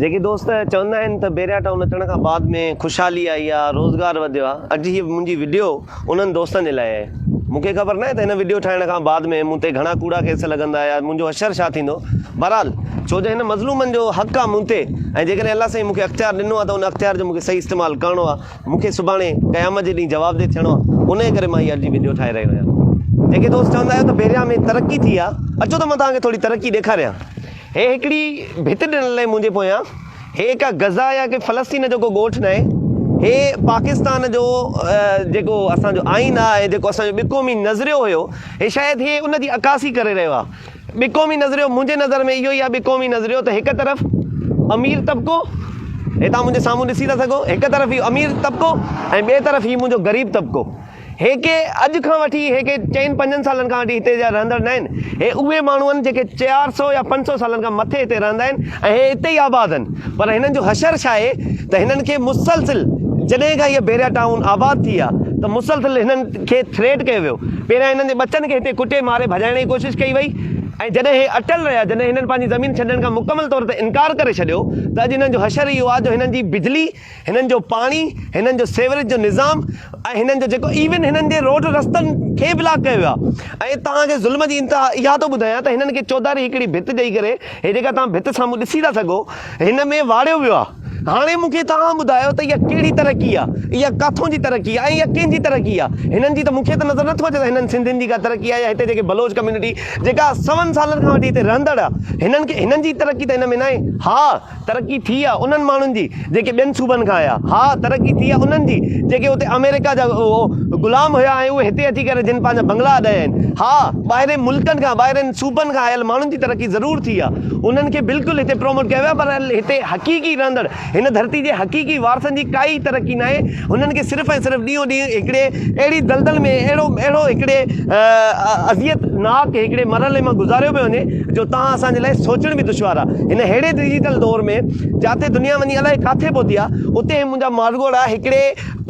جيڪي دوست چوندا آهن ته بيريا ٽائون اچڻ کان بعد ۾ خوشحالي آئي آ روزگار وڌيو آ اڄ هي منهنجي وڊيو انهن دوستن جي لاء آهي مون کي خبر ناهي ته هن وڊيو ٺاهڻ کان بعد ۾ مون تي گهڻا ڪوڙا ڪيس لڳندا يا منهنجو حشر ڇا ٿيندو بهرحال ڇو جو هن مظلومن جو حق آ مون تي ۽ جيڪڏهن الله سائين مون کي اختيار ڏنو آ ته ان اختيار جو مون کي صحيح استعمال ڪرڻو آ مون کي سڀاڻي قيامت جي ڏينهن جوابده ٿيڻو آ انهي ڪري مان هي اڄ جي وڊيو ٺاهي رهيو آهيان جيڪي دوست چوندا آهيو ته بيريا ۾ ترقي ٿي آ اچو ته مان توهان کي ٿوري ترقي ڏيکاريان. هي هڪڙي ڀت ڏنل آهي منهنجي پويان. هي ڪا غزه يا ڪي فلسطين جو ڪو ڳوٺ ناهي. هي پاڪستان جو جيڪو اسان جو آئين آهي ۽ جيڪو اسان جو ٻقومي نظريو هيو، هي شايد هي ان جي عڪاسي ڪري رهيو آهي. ٻقومي نظريو منهنجي نظر ۾ اهو ئي آهي ٻقومي نظريو ته هڪ طرف امير طبقو، هي توهان منهنجي سامهون ڏسي ٿا سگهو، هڪ طرف هي امير طبقو ۽ ٻئي طرف هي منهنجو غريب طبقو. هي ڪي اڄ کان وٺي هي ڪي چئن پنجن سالن کان وٺي هتي جا رهندڙ ناهن. هي اهي ماڻهو آهن جيڪي 400 يا 500 سالن کان مٿي هتي رهندا آهن ۽ هي اتي ئي آباد آهن. پر هنن جو حشر ڇا آهي ته هنن کي مسلسل جڏهن کان هيء بحريا ٽائون آباد ٿي آهي ته مسلسل هنن کي ٿريٽ ڪيو ويو. پهريان هنن جي ٻچن کي هتي ڪٽي ماري ڀڄائڻ جي ڪوشش ڪئي وئي ۽ جڏهن هي اٽل رهيا جڏهن هنن پنهنجي زمين ڇڏڻ کان مڪمل طور تي انڪار ڪري ڇڏيو ته اڄ هنن جو حشر اهو آهي جو هنن جي بجلي هنن جو پاڻي، هنن جو سيوريج جو نظام ۽ هنن جو جيڪو ايون هنن جي روڊ رستن کي بلاڪ ڪيو ويو آهي ۽ توهان کي ظلم جي انتها اها ٿو ٻڌايان ته هنن کي چوڌاري هڪڙي ڀت ڏئي ڪري هي جيڪا توهان ڀت سامهون ڏسي ٿا سگهو هن ۾ واڙيو ويو آهي هاڻي مون کي توهان ٻڌايو ته اها ڪهڙي ترقي آهي اها ڪاٿون جي ترقي آهي ۽ اها ڪنهن جي ترقي آهي هنن جي ته مون کي ته نظر نٿو اچي ته هنن سنڌين جي ڪا ترقي آهي يا هتي جيڪي بلوچ ڪميونٽي جيڪا سون سالن کان وٺي هتي رهندڙ آهي هنن کي هنن جي ترقي ته هن ۾ ناهي ها ترقي ٿي آ انهن ماڻهن جي جيڪي ٻين صوبن کان آيا. ها ترقي ٿي آ انهن جي جيڪي اتي آمريڪا جا غلام هيا ۽ اهي هتي اچي ڪري جن پنهنجا بنگلا اڏايا آهن. ها ٻاهرين ملڪن کان ٻاهرين صوبن کان آيل ماڻهن جي ترقي ضرور ٿي آ. انهن کي بلڪل هتي پروموٽ ڪيو ويو آ پر هتي حقيقي رهندڙ هن ڌرتي جي حقيقي وارثن جي ڪائي ترقي ناهي. هنن کي صرف ۽ صرف ڏينهون ڏينهن هڪڙي اهڙي دلدل ۾ اهڙو اهڙو هڪڙي اذيت ناڪ هڪڙي مرحلي مان گذاريو پيو وڃي جو توهان اسان جي لاء سوچڻ به دشوار آهي. هن ههڙي ڊجيٽل دور ۾ جاتي دنيا وڃي الائي ڪاٿي پهتي آهي اتي هي منهنجا مارڳوڙا هڪڙي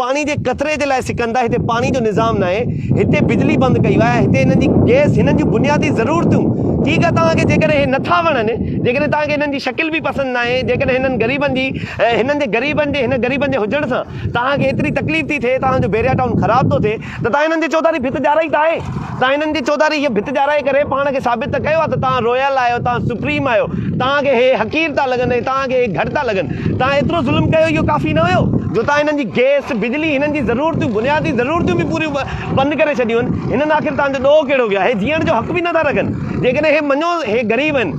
پاڻي جي قطري جي لاء سڪن ٿا هتي پاڻي جو نظام ناهي هتي بجلي بند ڪئي وئي آهي هتي هنن جي گئس هنن جون بنيادي ضرورتون ٺيڪ آهي توهان کي جيڪڏهن هي نٿا وڻن جيڪڏهن توهان کي هنن جي شڪل به پسند ناهي جيڪڏهن هنن غريبن جي هنن جي غريبن جي هن غريبن جي هجڻ سان توهان کي ايتري تڪليف ٿي ٿئي، توهان جو بحريا ٽائون خراب ٿو ٿئي ته توهان هنن جي چوڌاري ڀت ڄارائي ته آهي. توهان هنن جي چوڌاري هيء ڀت ڄارائي ڪري پاڻ کي ثابت ته ڪيو آهي ته توهان رويل آهيو، توهان سپريم آهيو، توهان کي هي حقير ٿا لڳن ۽ توهان کي هي گهٽ ٿا لڳن. توهان ايترو ظلم ڪيو اهو ڪافي نه هيو جو توهان هنن جي گئس، بجلي، هنن جي ضرورتون، بنيادي ضرورتون به پوريون بند ڪري ڇڏيون آهن. هنن آخر توهان جو ڏوهه ڪهڙو ڪيو آهي؟ هي جيئڻ جو حق به نه ٿا رکن. جيڪڏهن هي مڃو هي غريب آهن.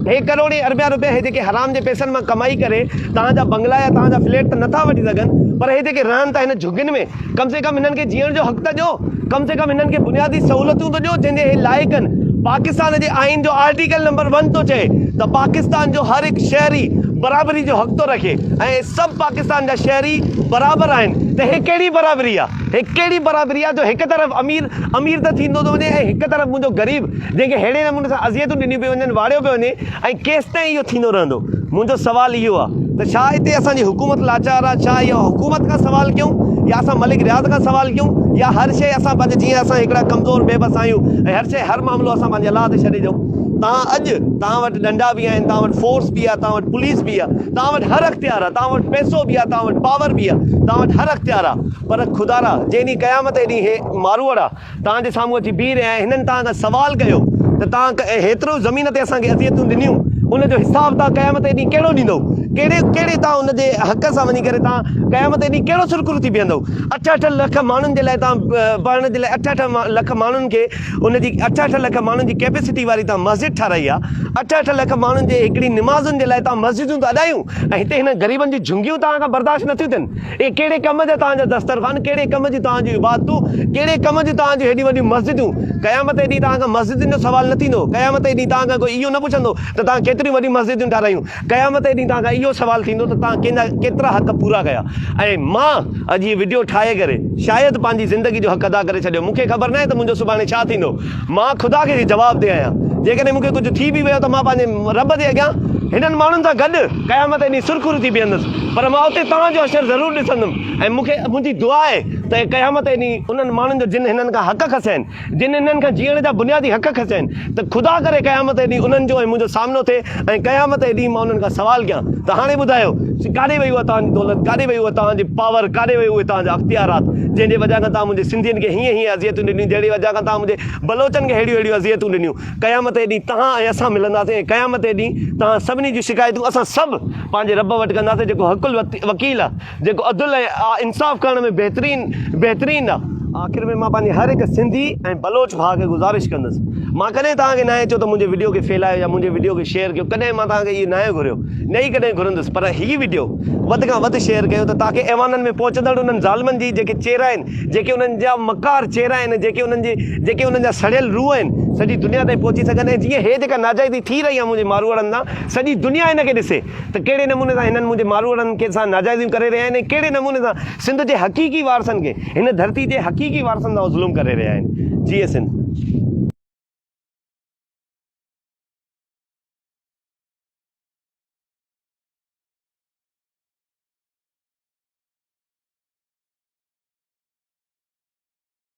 هي ڪروڙين اربيا روپيا هي جيڪي حرام جي پئسن مان ڪمائي ڪري توهان جا بنگلا يا توهان جا فليٽ ته نٿا وٺي سگهن پر هي جيڪي رهن ٿا هن جهڳين ۾ ڪم سي ڪم هنن کي جيئڻ جو حق ته ڏيو ڪم سي ڪم هنن کي بنيادي سهولتون ته ڏيو جنهن جي هي لائق آهن. پاڪستان جي آئين جو آرٽيڪل نمبر ون ٿو چئي ته پاڪستان جو هر هڪ شهري برابري جو حق ٿو رکي ۽ سڀ پاڪستان جا شهري برابر آهن ته هي ڪهڙي برابري آهي هي ڪهڙي برابري آهي جو هڪ طرف امير امير ته ٿيندو ٿو وڃي ۽ هڪ طرف منهنجو غريب جنهن کي ههڙي نموني سان اذيتون ڏنيون پيون وڃن، واڙيو پيو وڃي ۽ ڪيستائين اهو ٿيندو رهندو؟ منهنجو سوال اهو آهي ته ڇا هتي اسان جي حڪومت لاچار آهي؟ ڇا اها حڪومت کان سوال ڪيون يا اسان ملڪ رياض کان سوال ڪيون يا هر شيء اسان پنهنجي جيئن اسان هڪڙا ڪمزور بي بس آهيون ۽ هر شيء هر معاملو اسان پنهنجي الله تي ڇڏي ڏيون؟ توهان اڄ توهان وٽ ڏنڊا به آهن، توهان وٽ فورس به آهي، توهان وٽ پوليس به آهي، توهان وٽ هر اختيار آهي، توهان وٽ پئسو به آهي، توهان وٽ پاور به آهي، توهان وٽ هر اختيار آهي پر خدارا جنهن ڏينهن قيامت جي ڏينهن هي ماروئڙا توهان جي سامهون اچي بيهي رهيا آهن. هنن توهان کان سوال ڪيو ته توهان هيترو زمين تي اسان کي اذيتون ڏنيون، ان جو حساب توهان قيامت جي ڏينهن ڪهڙو ڏيندؤ؟ ڪهڙي ڪهڙي توهان ان جي حق سان وڃي ڪري توهان قيامت جي ڏينهن ڪهڙو سرخرو ٿي بيهندؤ؟ اٺ اٺ لک ماڻهن جي لاء توهان پڙهڻ جي لاء اٺ اٺ لک ماڻهن کي ان جي اٺ اٺ لک ماڻهن جي ڪيپيسٽي واري توهان مسجد ٺاهرائي آهي. اٺ اٺ لک ماڻهن جي هڪڙي نمازن جي لاء توهان مسجدون ته اڏايون ۽ هتي هنن غريبن جون جهنگيون توهان کان برداشت نٿيون ٿين. اهي ڪهڙي ڪم جا توهان جا دسترخوان، ڪهڙي ڪم جون توهان جون عبادتون، ڪهڙي ڪم جون توهان جون هيڏيون وڏيون مسجدون. قيامت جي ڏينهن توهان کان مسجدن جو سوال نه ٿيندو. قيامت جي ڏينهن توهان کان ڪوئي اهو نه پڇندو ته توهان ڪيتريون وڏيون مسجدون ٺارايون. قيامت جي ڏينهن توهان کان اهو سوال ٿيندو ته توهان ڪنهن جا ڪيترا حق پورا ڪيا. ۽ مان اڄ هي وڊيو ٺاهي ڪري شايد پنهنجي زندگي جو حق ادا ڪري ڇڏيو. مون کي خبر ناهي ته منهنجو سڀاڻي ڇا ٿيندو. مان خدا کي جوابده آهيان. جيڪڏهن مون کي ڪجهه ٿي به ويو ته مان پنهنجي رب جي اڳيان هنن ماڻهن سان گڏ قيامت جي ڏينهن سرخرو ٿي بيهندس. پر مان اتي توهان جو حشر ضرور ڏسندم ۽ مون کي منهنجي دعا آهي ته ته قيامت جي ڏينهن انهن ماڻهن جو جن هنن کان حق کسيا آهن، جن هنن کان جيئڻ جا بنيادي حق کسيا آهن ته خدا ڪري قيامت جي ڏينهن انهن جو ۽ منهنجو سامنو ٿئي ۽ قيامت جي ڏينهن مان انهن کان سوال ڪيان ته هاڻي ٻڌايو ڪاڏي وئي اها توهان جي دولت، ڪاڏي وئي اها توهان جي پاور، ڪاڏي وئي اهي توهان جا اختيارات جنهن جي وجهه کان توهان منهنجي سنڌين کي هيئن هيئن اذيتون ڏنيون، جهڙي وجهه کان توهان منهنجي بلوچن کي ههڙيون ههڙيون اذيتون ڏنيون. قيامت جي ڏينهن توهان ۽ اسان ملنداسين ۽ قيامت جي ڏينهن توهان سڀني جون شڪايتون اسان سڀ پنهنجي رب وٽ ڪنداسين جيڪو حق الوڪيل آهي. جيڪو عدل ۽ انصاف ڪرڻ ۾ بهترين بهترين آ. آخر ۾ مان پنهنجي هر هڪ سنڌي ۽ بلوچ ڀاء کي گذارش ڪندس مان ڪڏهن توهان کي ناهي چيو ته منهنجي وڊيو کي ڦهلايو يا منهنجي وڊيو کي شيئر ڪيو ڪڏهن مان توهان کي اهو ناهي گهريو نه ئي ڪڏهن گهرندس پر هي وڊيو وڌ کان وڌ شيئر ڪيو ته تاڪه ايوانن ۾ پهچندڙ انهن ظالمن جي جيڪي چهرا آهن جيڪي انهن جا مڪار چهرا آهن جيڪي انهن جي جيڪي انهن جا سڙيل روح آهن سڄي دنيا تائين پهچي سگهن ۽ جيئن هي جيڪا ناجائزي ٿي رهي آهي منهنجي ماروئڙن سان سڄي دنيا هن کي ڏسي ته ڪهڙي نموني سان هنن منهنجي ماروئڙن کي سان ناجائزيون ڪري رهيا آهن ۽ ڪهڙي نموني سان سنڌ جي حقيقي وارثن کي هن ڌرتي جي حقيقي وارثن سان ظلم ڪري رهيا آهن. جيئي سنڌ.